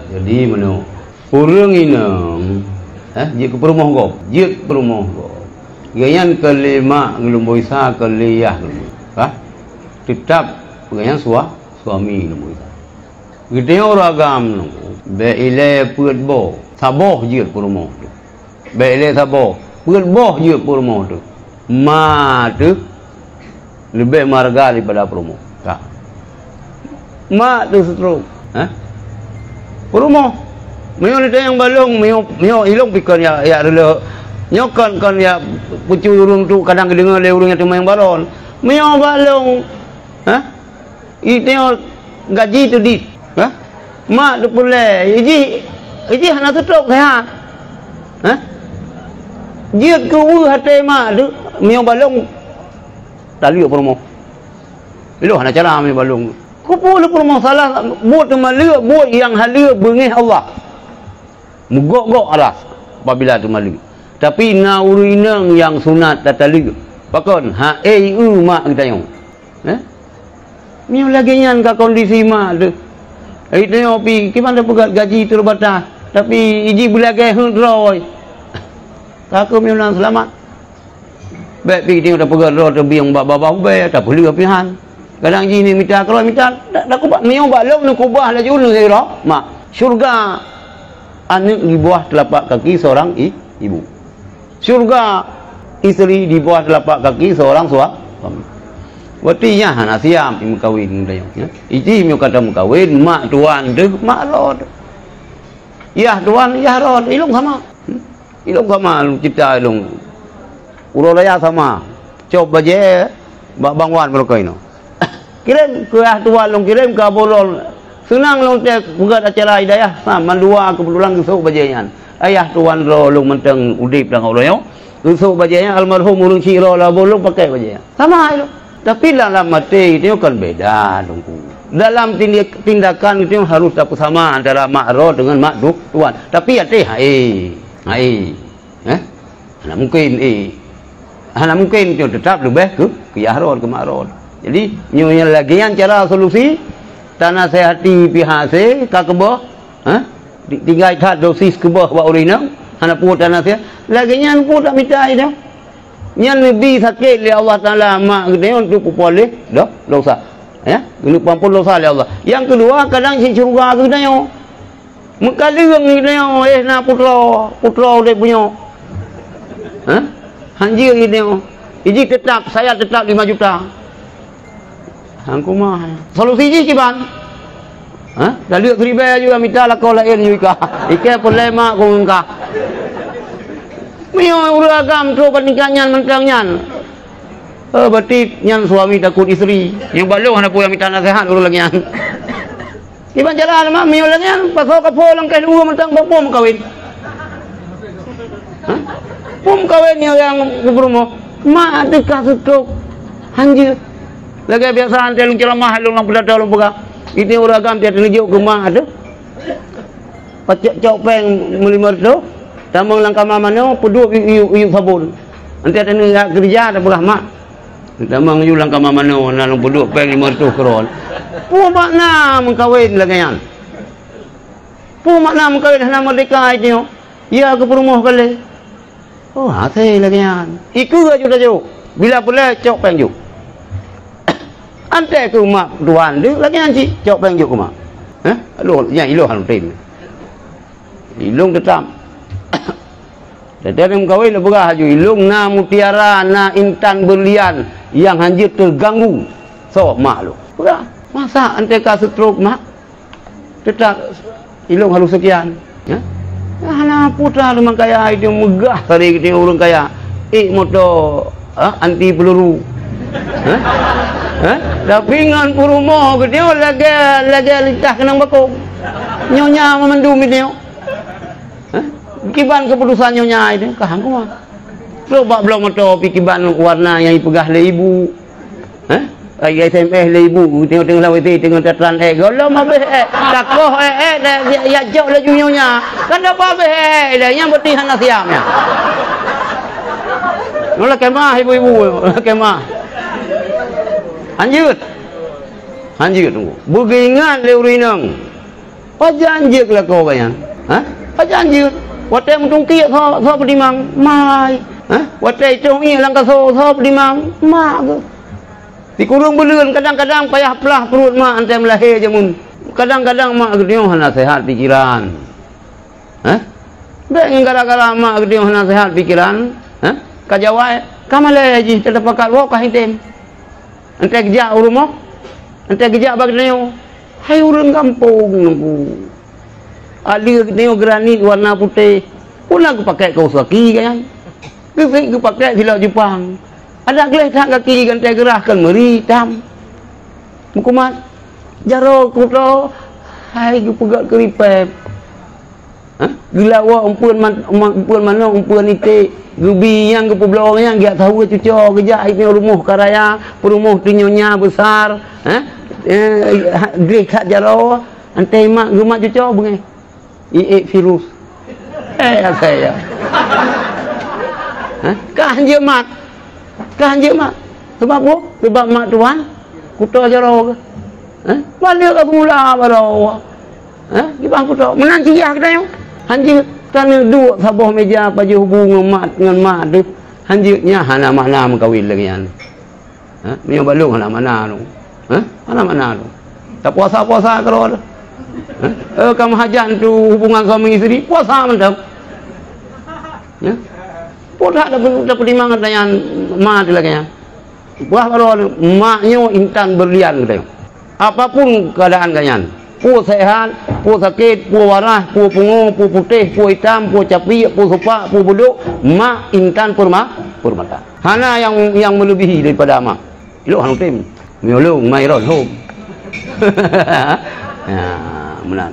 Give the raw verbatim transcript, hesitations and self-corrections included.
Jadi, meunyoe ureuëng inong, eh, jeuet keu peurumoh gob, jeuet peurumoh gob. Gobnyan kon lé mak geulumbôi sa, kon lé yah geulumbôi. Hah? Teutab gobnyan sua-, suami geulumbôi sa. Geutanyoe ureuëng agam nyoe, bék ilée peuet boh, saboh jeuet peurumoh teuh. Bék ilée saboh, peuet boh jeuet peurumoh teuh. Ma teuh leubeh meuharga daripada peurumoh. Ka. Ma teuh seutrok. Hah? Peurumoh. Meunyoe neutanyong bak lôn, meunyoe, meunyoe ilôn pih kon jak, jak reuloh. Nyoe kon, kon jak peucue ureuëng tu kadang geudeungoe lé ureuëng nyang teuma nyang balon. Meunyoe bak lôn, hah? Iteungoe gaji teudiet, ha? Mak teupeulée, ijih, ijih hana seutrok seuhat. Ha? Jeuet keu weueh até mak teuh, meunyoe bak lôn taleuek peurumoh. Ilôn hana cara meunyoe bak lôn. Keupeue lé peurumoh salah, buet teuma leuek, buet nyang haleue beungéh Allah. Meugok-gok alas apabila teumaleuek. Tapi na ureuëng inong nyang sunat tataleuek. Pakon? Hai eu mak geutanyoe. Eh? Meunyoe lagée nyan ka kondisi mak teuh. Hai tanyoe pih, kiban tapeugét gaji teubatas. Tapi ijih beulagée heuet droe. Ka keuh meunyoe na seulamat. Bék pih tanyoe tapeugét droe teubieng bak babah ubée, tapeuleueh pihan. Kadang jih ni mita keurôi, mita, dak, dak kubah. Meunyoe bak lôn neukubah laju neusira, mak. Syurga aneuëk di bawah telapak kaki seorang i-, ibu. Syurga isteri di bawah telapak kaki seorang sua-, suami. Berarti nyan hana siam imeukawen tanyoe, ya. Ijih meunyoe ka tameukawen, mak tuan teuh, mak droe teuh. Yah tuan, yah droe teuh, ilôn sama. Hmm? Ilôn sama, cita ilôn. Uroe raya sama. Cop bajée bak Bang Wan meureuka inoe. Kirém keu yah tuan lôn, kirém keu Abah lôn. Seunang lôn teuh peugét acara hidayah, sa mandua keubetulan geusok bajée nyan. Ayah tuan droe lôn mantong udeb lam uroe nyoe. Geusok bajée nyan almarhum ureuëng syiek droe lôn, Abah lôn pakai bajée nyan. Sama ilôn. Tapi dalam até itu kan beda, Teungku. Dalam tindi-, tindakan itu harus tapeusama antara mak droe dengan mak tu-, tuan. Tapi até hai, hai. Eh? Hana mungkin, eh. Hana mungkin, nyoe teutap leubeh keu, keu yah rot, keu mak rot. Jadi, nyoe nyang lagée nyan cara solusi, tanasehati pihak se ka keubah, eh? Ti-, tinggai that dosis keubah bak ureuëng inong, hana peue tanasehat. Lagée nyan peue tak mita inong. Nyan neubi sakét lé Allah Taala mak geutanyoe untuk peupuléh do-, dosa. Ya, untuk peuampon dosa lé Allah. Nyang keudua, kadang cit syeuruga geutanyoe. Meukaleueng geutanyoe, eh, na putroe, putroe udeb bunoe. Hah? Hanjeuet geutanyoe. Iji teutap, saya teutap lima juta. Hangku mah. Solusi jih kiban? Hah? Taleuek keuribée aju mita lakoe laén aju ika. Ike peureulée mak kong engkah. Meunyoe ureuëng agam trok bak tingkat nyan mantong nyan. Eh, berarti nyan suami takot isteri. Nyang bak lôn hana peue nyang mita nasehat ureuëng lagée nyan. Kiban jalan mak meunyoe lagée nyan, pasoe kapoe langkah dua mantong bak pom kawin. Hah? Pom kawin nyang ureuëng geupurumoh. Mak teuka seutrok. Hanjeuet. Lagée biasa antée lôn ceuramah lôn lam peudata lôn peugah. Itu ureuëng agam tiep neujok keu mak tu. Pacok-cok péng meulima reutôh, tamong lam kama manoe, peuduek iyup-iyup sabon. Antée taneuk jak keureuja, tapeugah, "Mak, tamong iyup lam kama manoe, na lôn peuduek péng lima reutôh kron." Peue makna meukawen lagée nyan? Peue makna meukawen hana meurdeka, ai nyoe? Ya, geupeurumoh keu lé. Oh, hasé lagée nyan. Ikeue aju tajok. Bila peureulée, cok péng jok. Antée keu mak tuan deuek lagée nyan cit, cok péng jok keu mak. Hah? Aduh, nyan ilôn hana tem. Ilôn teutap. Teuntée meukawen lôn peugah aju, ilôn na mutiara, na intan berlian nyang hanjeuet teuganggu. Soe mak lôn? Peugah, masa antée ka seutrok mak? Teutap ilôn harôh seukian. Ya? Hana putra teuma kaya, itu meugah sabe geutanyoe ureuëng kaya. Ék moto, ha, anti peluru. Ha? Ha? Tapi ngon peurumoh geutanyoe lagée, lagée litah keunong bakong. Nyonya meumandum geutanyoe. Ha? Kiban keuputusan nyonya itu, ka hangku mah. Trok bak bloe moto pih kiban warna nyang ipeugah lé ibu. Hah? Ai S M S lé ibu, teungoh-teungoh lawét teungoh tatran ék, gohlom habéh ék. Takoh ék-ék, dak jak, jak jok laju nyonya. Kan dak habéh ék, dak nyang beuti hana siam nyan. Mula kemah ibu-ibu, kemah. Hanjeuet. Hanjeuet tunggu. Beugeuingat lé ureuëng inong. Pajan jeuet lakoe gobnyan? Hah? Pajan jeuet? Watée meutungkiek soe, soe peudimang? Mak. Hah? Watée itôh iék lam kaso, soe peudimang? Mak geuh. Sikureueng buleuen kadang-kadang payah plah pruet mak 'an tém lahé jameun. Kadang-kadang mak geutanyoe hana seuhat pikeran. Hah? Bék ngon gara-gara mak geutanyoe hana seuhat pikeran, hah? Ka jawai, ka malée jih, teupakat woe ka item. 'An tém geujak u rumoh, 'an tém geujak bak geutanyoe. Hai ureuëng gampông nunggu. Aleue geutanyoe granit warna putéh, peue na geupakék keu usoe gaki gobnyan. Geusiek geupakék silop Jepang. Adak gleh that gaki gantée geurah kon meuri itam. Meukumat, jaroe kuto hai geupeugét keuripép. Hah? Geulawok umpeuen man-, umpeuen manok, umpeuen iték, geubi nyang geupeubloe nyang geujak saweue cucoe, geujak iék rumoh ka raya, peurumoh teunyoe nya beusar, hah? Eh, ha-, gleh that jaroe, 'an tém mak geumat cucoe beungéh. Iék virus. Eh, asai ya. Hah? Ka hanjeuet mat. Ka hanjeuet mat. Sabab peue? Sabab mak tuan kuto jaroe geuh. Hah? Balik ka semula baroe. Hah? Gibang kuto. Meunan cigah geutanyoe. Hanjeuet taneuduek saboh méja pajoh bu ngon mak, ngon mak teuh. Hanjeuet nyan hana makna meukawen lagée nyan. Ha? Meunyoe balong hana makna tu. Ha? Hana makna tu. Tapuasa-puasa keudroe tu. Ha? Eh, ka meuhajat tu hubungan suami isteri, puasa mantong. Ya? Peue that tapeu-, tapeutimang nyan mak lagée nyan. Bah keudroe tu, mak nyoe intan berlian geutanyoe. Apapun keuadaan gobnyan, peue seuhat, peue sakét, peue waras, peue pungo, peue putéh, peue itam, peue capiek, peue supak, peue budok, mak intan perma-, permata. Hana nyang, nyang meuleubiehi daripada mak. Ilok hana tem. Meunyoe lôn, mak irot hom. Ya, meunan.